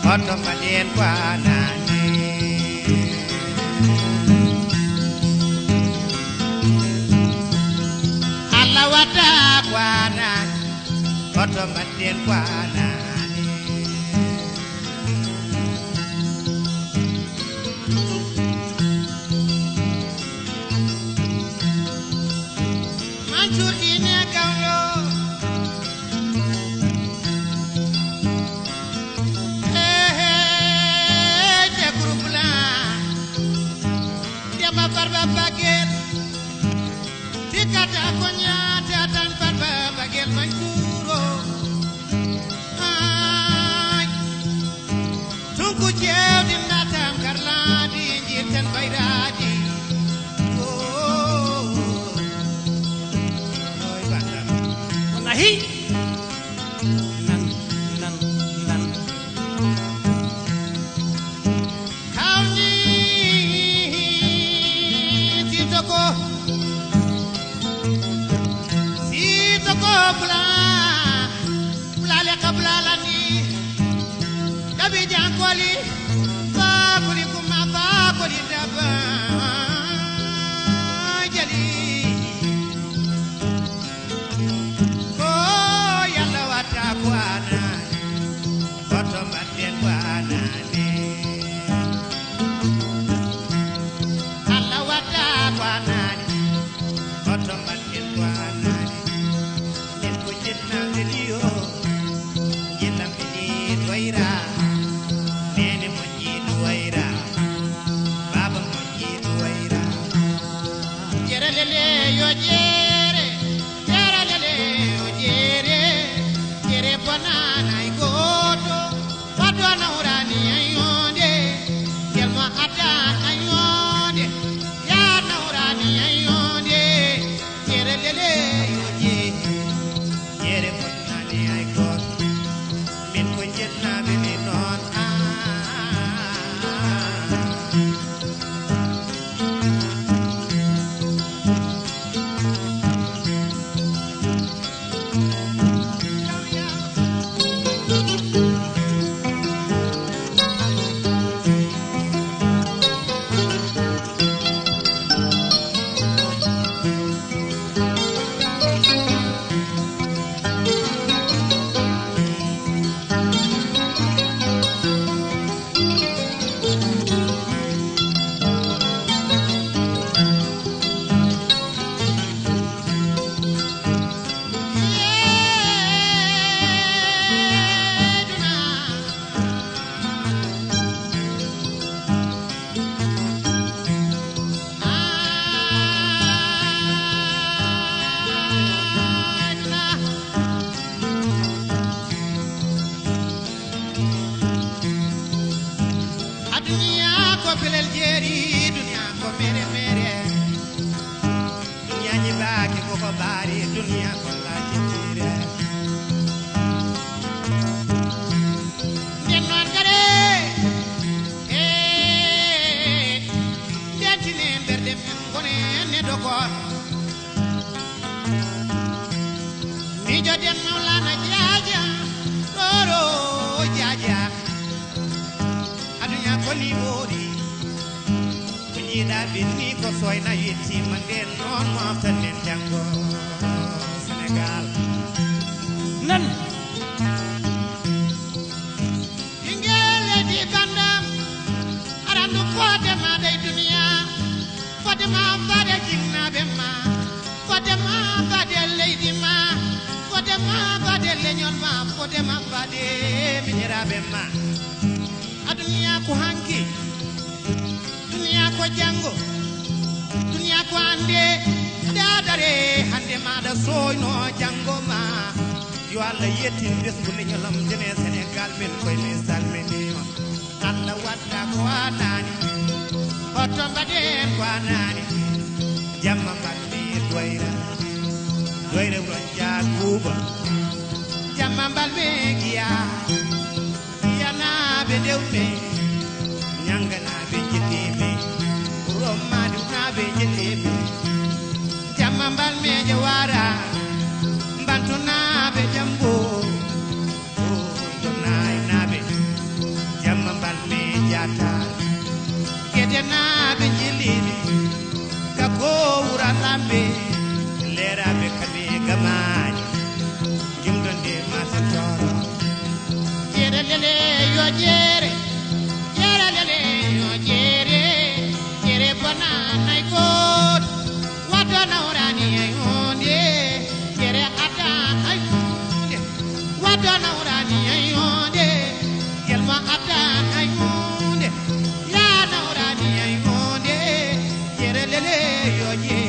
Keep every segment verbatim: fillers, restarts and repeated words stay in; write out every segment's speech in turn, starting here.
Hoto mbaɗen ko anani. Allah waɗa ko anani. Hoto mbaɗen ko anani. Mansour Ine Gawlo. He, he, Cekuru Blanc. Demba Farba Baguel. Tikata ko ñaata tan Farba Baguel Mansour o. Ay. Tunku jewdi natam karlaaɗi, jirten bayraɗi. Oh, oh, oh. Oy, bandam. Wallahi. Nan, nan, nan. Kawni Sitoko. Sitoko Bula. Bulale ka bulalani. Dabi jankoli. Fakoli kuma fakoli daba. Jali. Ko Yalla watta ko anani. Hoto mbaɗen ko anani. Allah watta ko anani. Hoto mbaɗen ko anani. Min ko jinnaɓe liyo. Jinnaɓe ni doyra. Nene mo jiidu wayra. Baba mo jiidu wayra. Jere lele yo jere. Jere lele yo jere. Jere bonana ay goto. Fadwa nawrani ay yonde. Jelma ata ay yonde. Ya nawrani ay yonde. Jere lele yo je. Jere fotnani ay goto. Min ko jennaɓe ni noon. Ah. Aduniya ko pelel jeeri, duniya ko mere mere. Duniya ñibaaki ko ko baari, duniya ko laaji tiire. Nden noon kadi, e, ndentinen ɓerɗe men, ngonen e dogo. Miijoɗen Mawlana Jaaja, ɗooro Jaaja. Aduna ko ni woori. Ko jiiɗa binni ko soyna yettima, nden noon moftanen janngo Senegal. Nan. Ɓinngel leydi banndam, arandu fodde ma dey duniya, fodde ma fade jinnaaɓe ma, fodde ma fade leydi ma, fodde ma fade leñol ma, fodde ma fade miñiraaɓe ma. Aduniya ko hanki, duniya ko janngo, duniya ko hannde, aɗa dare hannde maɗa sooyno janngo ma. Yo Allah yettin ɓesngu leñolam, jene Senegal min koye min salminiima. Allah watta ko anani, hoto mbaɗen ko anani. Jamma mbalmi doyra, doyra wuro Jaakuuba. Jamma mbalmi giya, giyanaaɓe dewɓe, ñannganaaɓe jiɗɗiiɓe, rommaɗunaaɓe jiɗɗiiɓe. Jamma mbalmi jawara, mbantunaaɓe jambo. Ɗo naynaaɓe, Gedenaaɓe jilliiɓe ka ko wura lamɓe, leeraaɓe kadi gamaaji, jumɗo nde masetoro. Jeere lele yo jeere, jeere lele yo jeere, jeere bonanay gooto, waddo nawrani hay huunde, jeere adda hay huunde. Wadda nawrani ay yonde, yelma adda ay hunde. Ya nawrani ay yonde, yere lele yoje,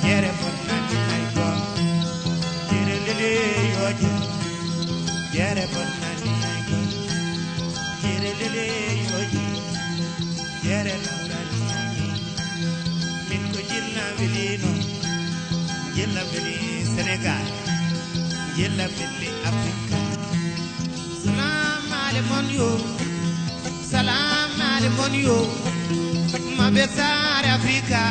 yere bonnani ay go. Yere lele yoje, yere bonnani ay go. Yere lele yoje, yere nawrani ay go. Min ko jilla welino, jilla weli Senegal, jilla weli Afrika. Salam ale mon yo, salam ale mon yo, mabe sare Afrika.